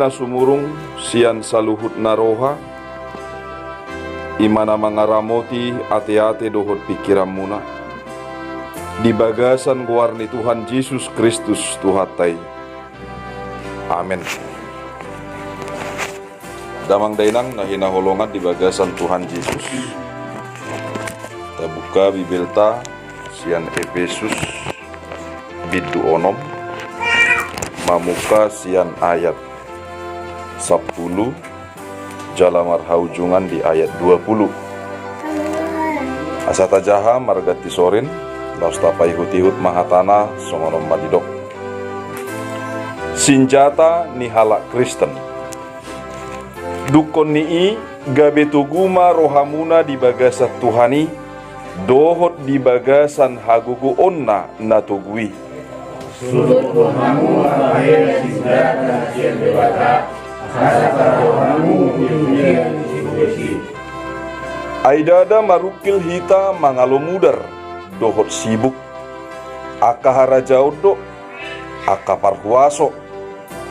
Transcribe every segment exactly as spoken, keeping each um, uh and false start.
na sumurung sian saluhut na roha, i ma na mangaramoti ateate dohot pingkiranmuna, di bagasan goar ni Tuhan Jesus Kristus Tuhanta i. Amen. Damang dainang na hinaholongan di bagasan Tuhan Jesus, tabuka Bibelta sian Epesus bindu onom, mamungka sian ayat sampulu jala marhaujungan di ayat dua pulu. Asa tajaha marganti sorin, laos tapaihut-ihut ma hatana songon on ma didok: Sinjata ni halak Kristen. Dungkon ni i, gabe togu ma rohamuna di bagasan Tuhan i, dohot di bagasan hagogoonna na togu i. Suhut hamu mambahen sinjata na sian Debata, asa tadao hamu di tingki ni sibolis i. Ai ndada marungkil hita mangalo mudar dohot sibuk, angka harajaon do, angka parhuaso,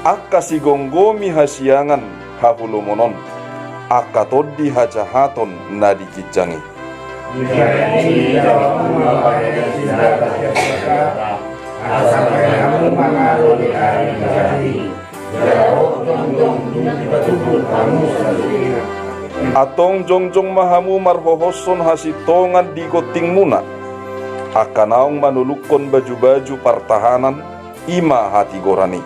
angka sigomgomi hasiangan haholomon on, angka tondi hajahaton na di ginjang i. Dibahen i, jalo hamu mambahen sinjata ni Debata, asa tadao hamu mangalo di ari na jahat i. Jala jongjong dung dipatubu hamu saluhutna. Antong jongjong ma hamu marhohoshon hasintongan di gontingmuna, angka naung manolukhon baju-baju partahanan, i ma hatigoran i.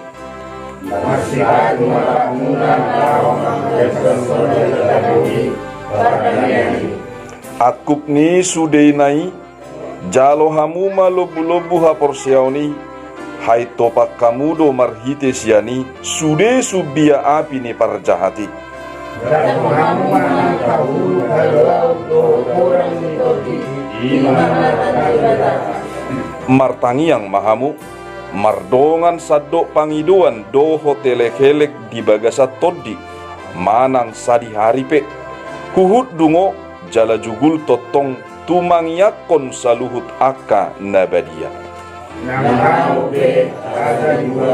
Marsipatu ma hatmuna laho manggohi pardamaian i. Angkup ni sudena i, jalo hamu ma lombu-lombu haporseaon i, haintopan hamu do marhite sian i sude sumbia api ni parjahat i. Jalo hamu ma nangkahuluk halaon dohot godang ni tondi, i ma na di Debata. Martangiang ma hamu, mardongan sandok pangidoan dohot elek-elek di bagasan tondi, manang sadihari pe, huhut dungo jala jugul tongtong tumangiangkon saluhut angka na badia. Nang hamu pe, asa jugul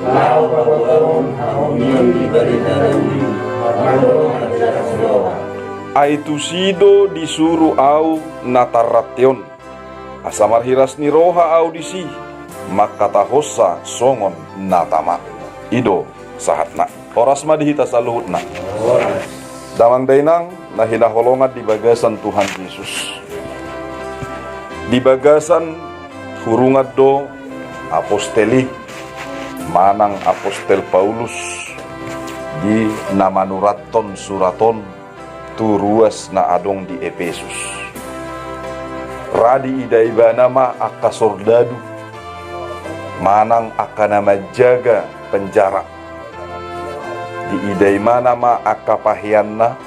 laho pabotohon hahomion ni barita na uli, mardongan silas roha. Ai tusi do disuru ahu na tarrante on, asa marhiras ni roha ahu disi, mangkatahonsa songon na tama. I do sahatna. Horas ma di hita saluhutna. Damang dainang na hinaholongan di bagasan Tuhan Jesus, di bagasan hurungan do apostel i, manang apostel Paulus, di na manurathon surat on tu ruas na adong di Epesus. Ra diida ibana ma angka sordadu, manang angka na manjaga penjara. Diida ibana ma angka paheanna,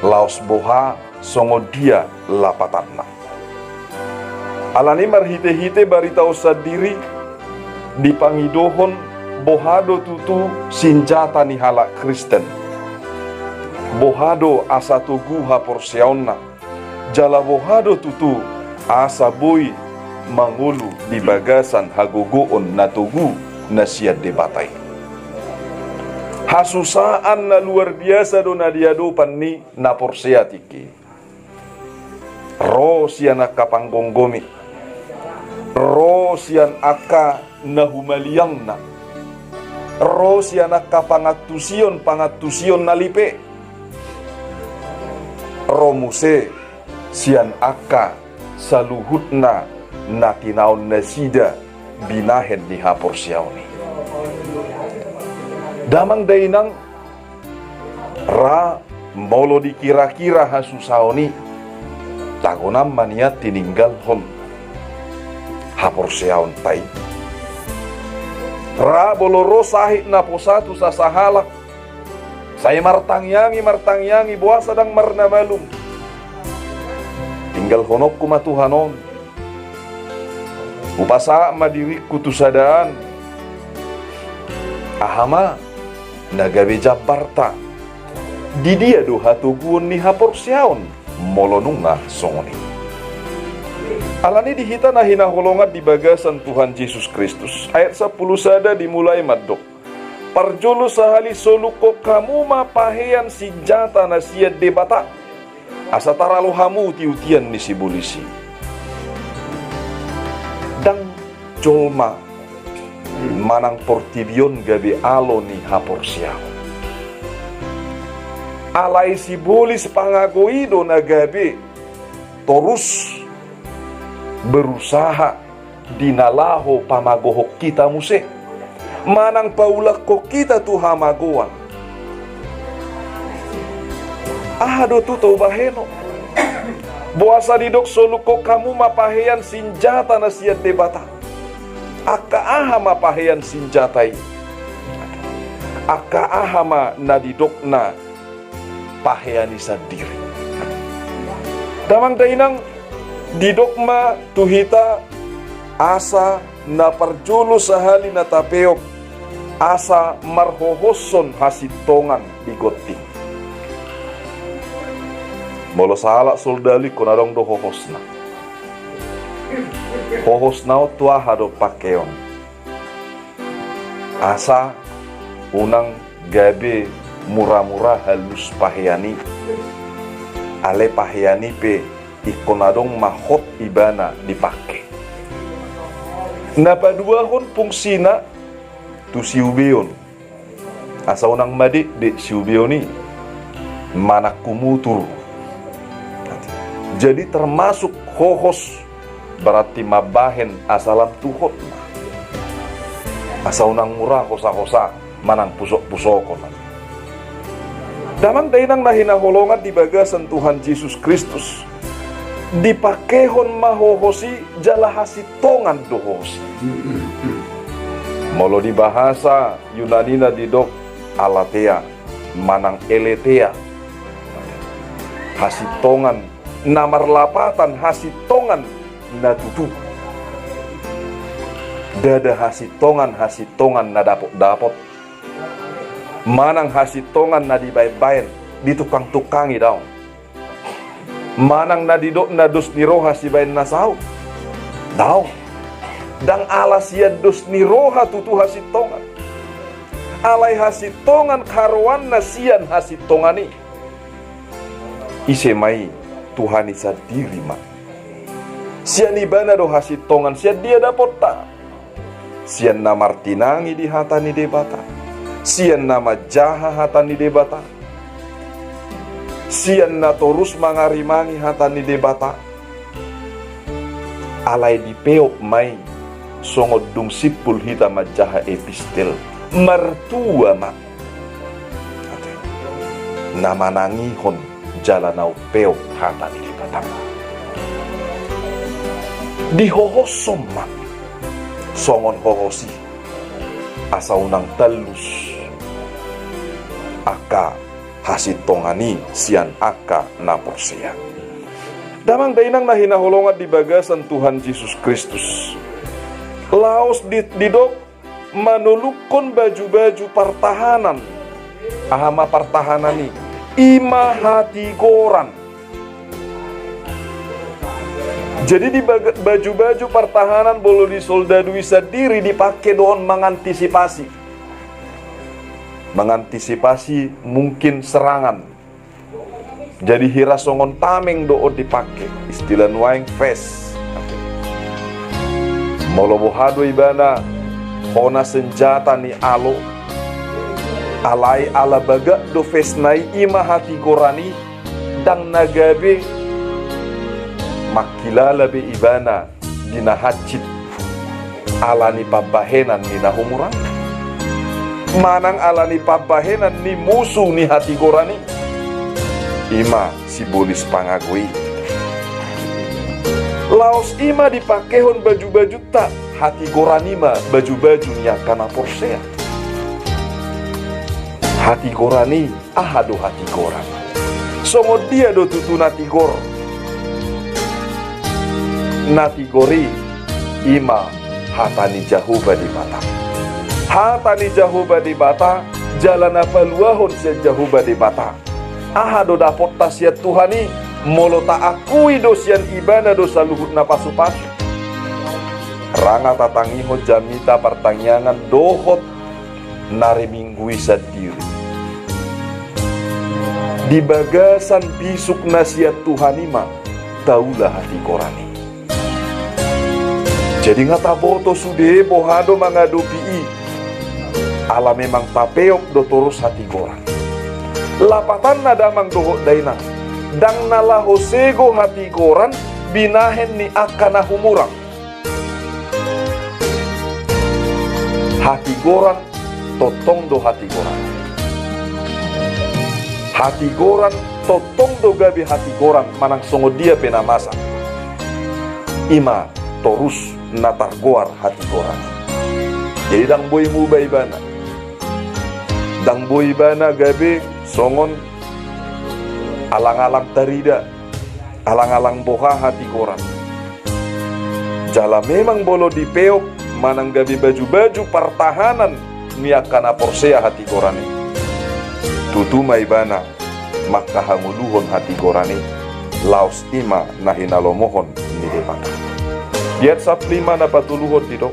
laos boha songon dia lapatanna. Alani marhite-hite barita on sandiri, dipangidohon boha do tutu sinjata ni halak Kristen. Boha do asa togu haporseaonna, jala boha do tutu asa boi mangolu di bagasan hagogoon na togu na sian Debata i. Hasusaan na luar biasa do na diadopan ni na porsea tingki. Ro sian angka panggomgomi, ro sian angka na humaliangna, ro sian angka pangantusion-pangantusion na lipe, ro muse sian angka saluhutna na tinaon nasida binahen ni haporseaon i. Damang dainang, ra molo dikira-kira hasusaon i, tagonan ma nian tininggalhon haporseaonta i. Ra molo ro sahit naposa tu sasahalak, sai martangiangi, martangiangi, boasa ndang marnamalum. Tinggalhononku ma Tuhan on. Hupasahat ma diringku tu sadaan. Aha ma na gabe jambarta? Di dia do hatoguon ni haporseaon molo nunga songon i? Alani i di hita na hinaholongan di bagasan Tuhan Jesus Kristus, ayat sampulu sada dimulai mandok: Parjolo sahali solukhon hamu ma pahean sinjata na sian Debata, asa taralo hamu utiutian ni sibolis i. Ndang jolma manang portibi on gabe alo ni haporseaon. Alai sibolis pangago i do na gabe torus berusaha di na laho pamagohon hita muse, manang paulakhon hita tu hamagoan. Aha do tutu bahenon? Boasa didok solukhon hamu ma pahean sinjata na sian Debata? Angka aha ma pahean sinjata i? Angka aha ma na didokna pahean i sandiri? Damang dainang, didok ma tu hita asa na parjolo sahali na tapeop, asa marhohoshon hasintongan di gonting. Molo sahalak soldadu ingkon adong do hohosna. Hohosna on tu aha do pangkeon? Asa unang gabe muramura halus pahean i. Alai pahean i pe ingkon adong ma hot ibana dipangke. Na paduahon fungsina tu siubeon. Asa unang madekdek siubeon i manang humutur. Jadi termasuk hohos, berarti mambahen asa lam tu hot ma. Asa unang mura hosa-hosa manang pusok-pusokon. Damang dainang na hinaholongan di bagasan Tuhan Jesus Kristus, dipangkehon ma hohos i jala hasintongan do hohos i. Molo di bahasa Yunanina didok aletheia manang aletheia, hasintongan na marlapatan, hasintongan na tutu. Ndada hasintongan, hasintongan na dapot-dapot, manang hasintongan na dibaen-baen, ditungkang-tungkangi, daong. Manang na didok na dos ni roha sibaen na saut, daong. Ndang ala sian dos ni roha tutu hasintongan. Alai hasintongan haroanna sian hasintongan i. Ise ma i? Tuhan i sandiri ma. Sian ibana do hasintongan. Sian dia dapotta? Sian na martinangi di hata ni Debata, sian na manjaha hata ni Debata, sian na torus mangarimangi hata ni Debata. Alai dipeop ma i songon dung simpul hita manjaha epistel, martua ma na manangihon jala na umpeop hata ni Debata. Dihohoshon ma songon hohos i, asa unang tallus angka hasintongan i sian angka na porsea. Damang dainang na hinaholongan di bagasan Tuhan Jesus Kristus, laos di, didok manolukhon baju-baju partahanan. Aha ma partahanan i? I ma hatigoran. Jadi di baga-, baju-baju partahanan molo di soldadu i sandiri dipangke do on mangantisipasi. Mangantisipasi mungkin serangan. Jadi hira songon tameng do on dipangke, istilah nuaeng vest. Molo boha do ibana hona senjata ni alo, alai ala bagak do vestna i, i ma hatigoran i, ndang na gabe mangkilala be ibana di na hansit ala ni pambahenan ni na humurang, manang ala ni pambahenan ni musu ni hatigoran i, i ma sibolis pangago i. Laos i ma dipangkehon baju-bajunta, hatigoran i ma baju-baju ni angka na porsea. Hatigoran i, aha do hatigoran? Songon dia do tutu na tigor? Na tigor i, i ma hata ni Jahowa Debata. Hata ni Jahowa Debata, jala na paluahon sian Jahowa Debata. Aha do dapotta sian Tuhan i? Molo taakui do sian ibana do saluhut na pasupasu, ra nga tatangihon jamita partangiangan dohot na ri Minggu i sandiri. Di bagasan bisuk na sian Tuhan i ma taula hatigoran i. Jadi nga taboto sude boha do mangadopi i, ala memang tapeop do torus hatigoran. Lapatanna damang dohot dainang, ndang na laho sego hatigoran binahen ni angka na humurang. Hatigoran tongtong do hatigoran. Hatigoran tongtong do gabe hatigoran manang songon dia pe na masa. I ma torus na targoar hatigoran. Jadi ndang boi muba ibana. Ndang boi ibana gabe songon alang-alang tarida, alang-alang boha hatigoran. Jala memang molo dipeop manang gabe baju-baju partahanan ni angka na porsea hatigoran i, tutu ma ibana manghangoluhon hatigoran i, laos i ma na hinalomohon ni Debata. Di ayat sampulu lima na patoluhon didok,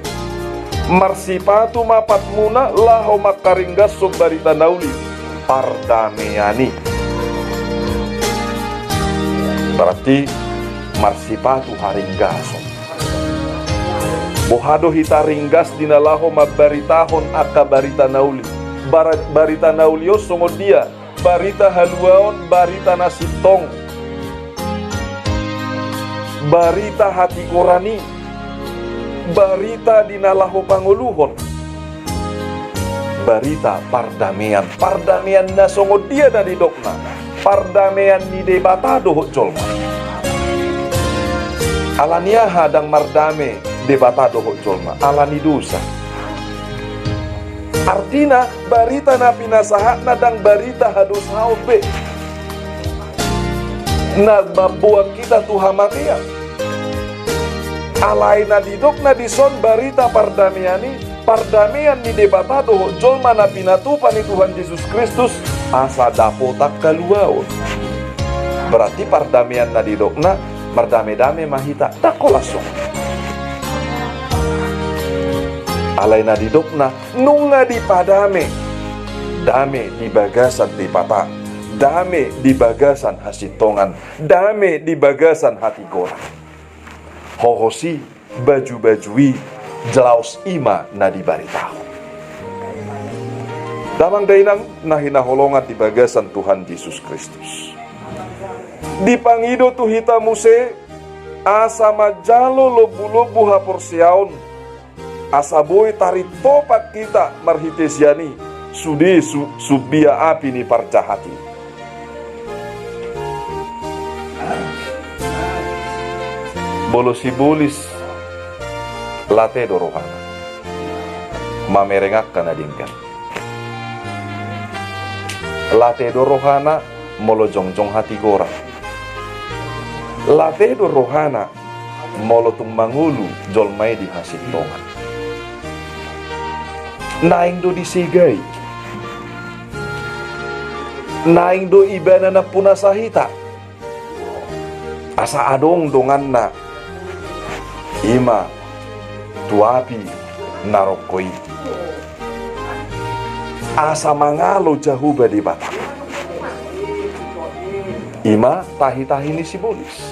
marsipatu ma patmuna laho mangharinggashon barita na uli, pardamean i. Berarti marsipatu haringgashon. Boha do hita ringgas di na laho mambaritahon angka barita na uli? Bara-, barita na uli on songon dia? Barita haluaon, barita na sintong, barita hatigoran i, barita di na laho pangoluhon, barita pardamean. Pardamean na songon dia na didokna? Pardamean ni Debata dohot jolma. Ala ni aha ndang mardame Debata dohot jolma? Ala ni dosa. Artina, barita na pinasahatna ndang barita hadosaon be, na mamboan hita tu hamatean. Alai na didokna dison barita pardamean i, pardamean ni Debata dohot jolma na pinatupa ni Tuhan Jesus Kristus, asa dapotan haluaon. Berarti pardamean na didokna, mardame-dame ma hita, ndang holan songon i. Alai na didokna, nunga dipadame. Dame di bagasan Debata, dame di bagasan hasintongan, dame di bagasan hatigoran. Hohos i, baju-baju i, laos i ma na dibaritahon. Damang dainang na hinaholongan di bagasan Tuhan Jesus Kristus. Dipangido tu hita muse, asa manjalo lombu-lombu haporseaon, asa boi tarintopan hita marhite sian i, sude su-, sumbia api ni parjahat i. Molo sibolis, late do rohana mamereng angka na denggan. Late do rohana molo jongjong hatigoran. Late do rohana molo tung mangolu jolma i di hasintongan. Naeng do disega i. Naeng do ibana nampunasa hita. Asa adong donganna, i ma tu api naroko i. Asa mangalo Jahowa Debata. I ma tahi-tahi ni sibolis.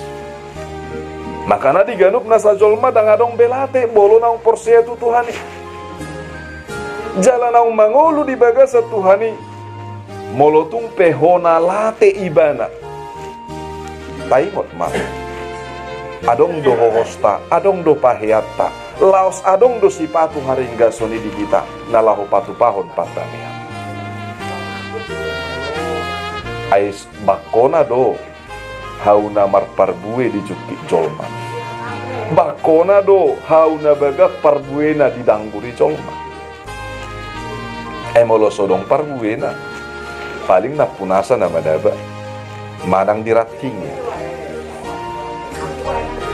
Makana di ganup nasa jolma ndang adong be late molo naung porsea tu Tuhan i. Jala naung mangolu di bagasan Tuhan i, molo tung pe hona late ibana, taingot ma, adong do hohosta, adong do paheanta, laos adong do sipatu haringgason i di hita na laho patupahon pardamean. Ai s-, bangkona do hau na marparbue dijungkit jolma. Bangkona do hau na bagak parbuena didangguri jolma. Ai molo so adong parbuena, paling nampunasa na madaba manang di ranting.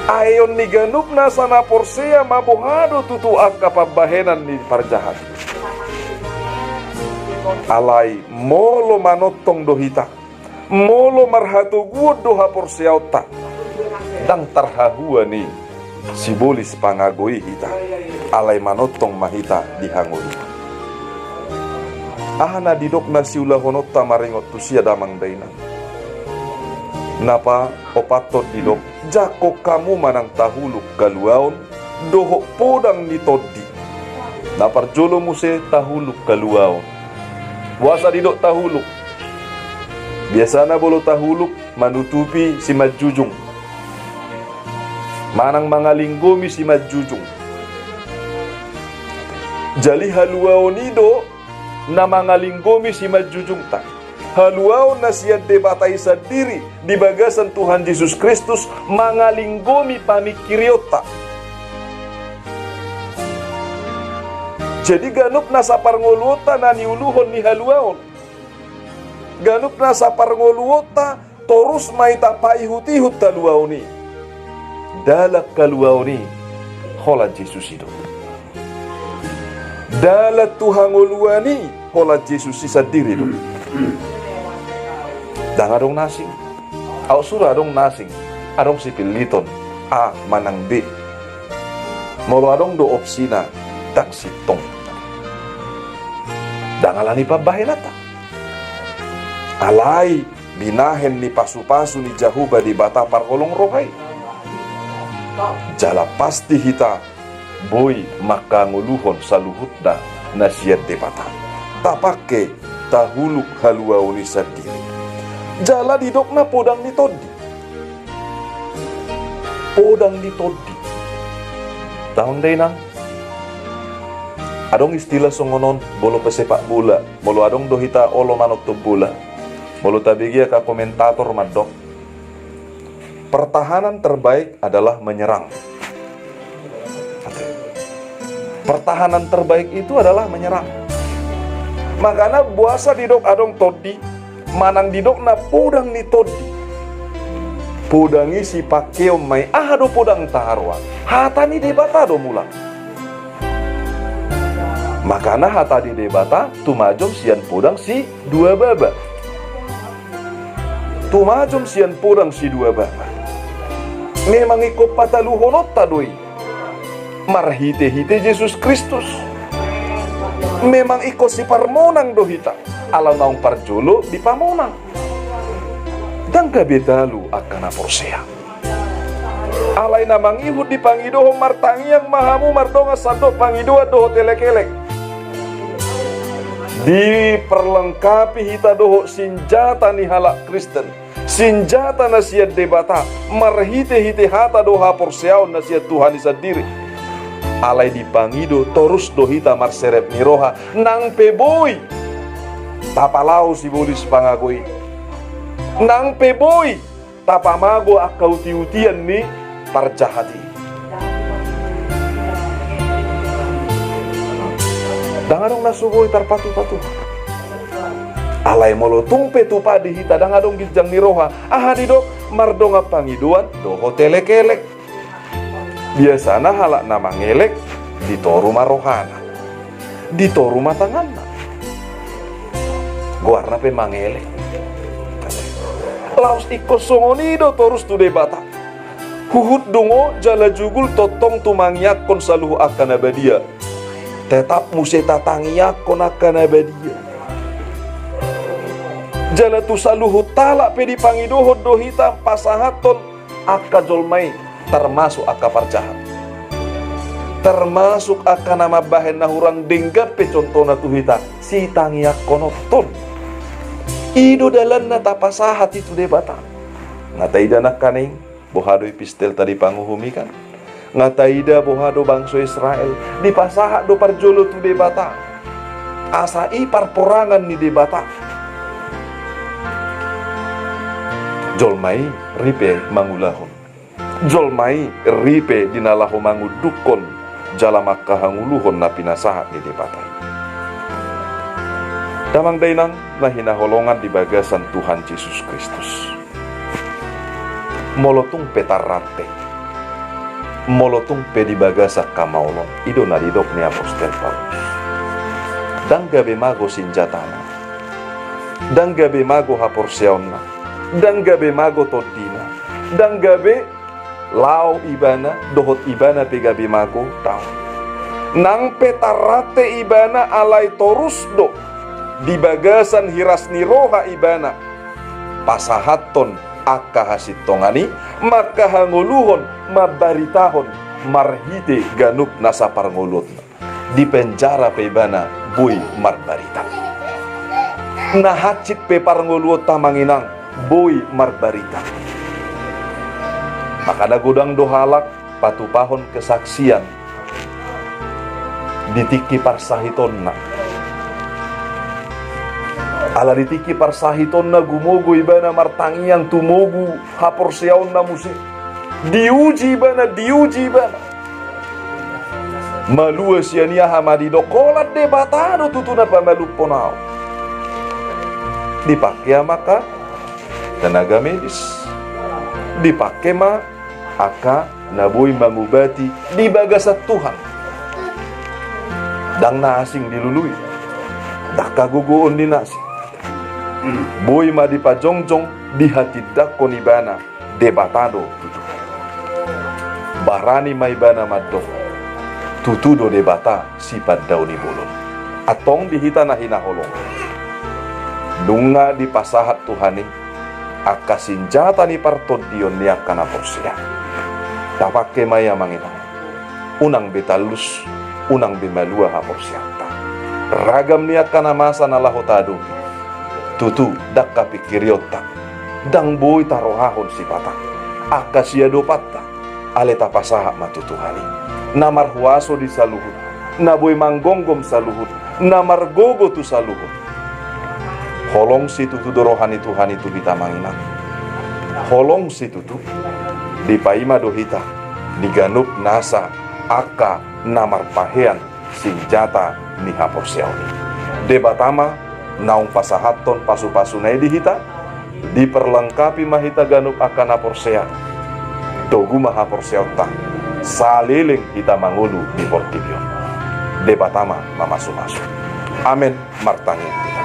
Aeon ni ganup nasa na porsea ma boha do tutu angka pambahenan ni parjahat. Alai molo manongtong do hita, Molo marhatoguon do haporseaonta, ndang tarhahuan i sibolis pangago i hita, alai manongtong ma hita di hangoluan. Aha na didok na siulahononta maringot tusi, damang dainang? Na paopathon didok, jangkon hamu manang tahuluk haluaon dohot podang ni tondi. Na parjolo muse tahuluk haluaon. Boasa didok tahuluk? Biasana molo tahuluk manutupi simanjujung manang mangalinggomi simanjujung. Jadi haluaon i do na mangalinggomi simanjujungta. Haluaon na sian Debata i sandiri di bagasan Tuhan Jesus Kristus mangalinggomi pamingkirionta. Jadi ganup nasa parngoluonta na niuluhon ni haluaon. Ganup nasa parngoluonta torus ma hita paihutihut haluaon i. Dalan haluaon i holan Jesus i do. Dalan tu hangoluan i holan Jesus i sandiri do. Ndang adong na asing. Aut sura adong na asing. Adong sipilliton A manang B. Molo adong do opsina, ndang sintong. Ndang alani pambahenanta. Alai binahen ni pasupasu ni Jahowa Debata parholong roha i. Jala pasti hita boi mangkangoluhon saluhutna na sian Debata. Tapangke tahuluk haluaon i sandiri. Jala didokna podang ni tondi. Podang ni tondi. Damang dainang. Adong istilah songon on, molo pesepak bola. Molo adong do hita olo manonton bola. Molo tabege angka komentator mandok, pertahanan terbaik adalah menyerang. Pertahanan terbaik itu adalah menyerang. Makana boasa didok adong tondi, manang didokna podang ni tondi. Podang i sipangkeon ma i, aha do podang taharoa? Hata ni Debata do mula. Makana hata ni Debata tumajom sian podang si dua baba. Tumajom sian podang si dua baba. Memang ingkon pataluhononta do i. Marhitehite Jesus Kristus. Memang ingkon siparmonang do hita. Ala naung parjolo dipamonang. Ndang gabe talu angka na porsea. Alai na mangihut dipangidohon, martangiang ma hamu mardongan sandok pangidoan dohot elek-elek. Diperlengkapi hita dohot sinjata ni halak Kristen. Sinjata na sian Debata, marhitehite hata dohot haporseaon na sian Tuhan i sandiri. Alai dipangido torus do hita marserep ni roha, nang pe boi tapalaho sibolis pangago i. Nang pe boi tapamago angka utiutian ni parjahat i. Ndang adong na so boi tarpatupatupa. Alai molo tung pe tupa di hita, ndang adong ginjang ni roha. Aha didok? Mardongan pangidoan dohot elek-elek. Biasana halak na mangelek ditoru ma rohana, ditoru ma tanganna. Goarna pe mangelek. Laos ingkon songon i do torus tu Debata. Huhut dungo jala jugul tongtong tu mangiangkon saluhut angka na badia. Tetap muse tatangiangkon angka na badia. Jala tu saluhut halak pe dipangidohon do hita pasahathon angka jolma i, termasuk angka parjahat. Termasuk angka na mambahen na hurang denggan pe contohna tu hita, sitangiangkononhon. I do dalanna tapasahat i tu Debata. Nga taida nangkaning, boha do i pistelta di panguhum i kan? Nga taida boha do bangso Israel, dipasahat do parjolo tu Debata. Asa i parporangan ni Debata. Jolma i ripe mangulahon. Jolma i ripe di na laho mangundukhon jala mangkahangoluhon na pinasahat ni Debata i. Damang dainang na hinaholongan di bagasan Tuhan Jesus Kristus. Molo tung pe tarrante, molo tung pe di bagasan hamaolon, i do na didok ni apostel Paulus. Ndang gabe mago sinjatana, ndang gabe mago haporseaonna, Ndang gabe mago tondina, ndang gabe laho ibana, dohot ibana pe gabe mago, daong. Nang pe tarrante ibana alai torus do di bagasan hiras ni roha ibana pasahathon angka hasintongan i, mangkahangoluhon, mambaritahon marhite ganup nasa parngoluonna. Di penjara pe ibana boi marbarita. Na hansit pe parngoluonta, amang inang, boi marbarita. Makana godang do halak patupahon kesaksian di tingki parsahitonna. Ala di tingki parsahitonna gumogo ibana martangiang, tumogu haporseaonna muse. Diuji ibana, diuji ibana. Malua sian i, aha ma didok? Holan Debata do tutu na pamalumhon ahu. Dipangke ma angka tenaga medis, dipangke ma angka na boi mangubati di bagasan Tuhan. Ndang na asing dilului, ndang hagogoon ni na asing. Boi ma dipajongjong, dihatindangkon ibana Debata do tutu. Barani ma ibana mandok, tutu do Debata sipandaoni bolon. Antong di hita na hinaholongan, nunga dipasahat Tuhan i angka sinjata ni partondion ni angka na porsea. Tapangke ma i, amang inang. Unang be tallus, unang be malua haporseaonta. Ragam ni angka na masa na laho taadopi, tutu ndang hapingkirionta, ndang boi tarohahon sipata angka siadopanta. Alai tapasahat ma tu Tuhan i, na marhuaso di saluhut, na boi manggomgom saluhut, na margogo tu saluhut. Holong situtu do roha ni Tuhan i tu hita, amang inang. Holong situtu. Dipaima do hita di ganup nasa angka na marpahean sinjata ni haporseaon i. Debata ma naung pasahathon pasupasuna i di hita. Diperlengkapi ma hita ganup angka na porsea. Togu ma haporseaonta saleleng hita mangolu di portibi on. Debata ma mamasumasu. Amen. Martangiang hita.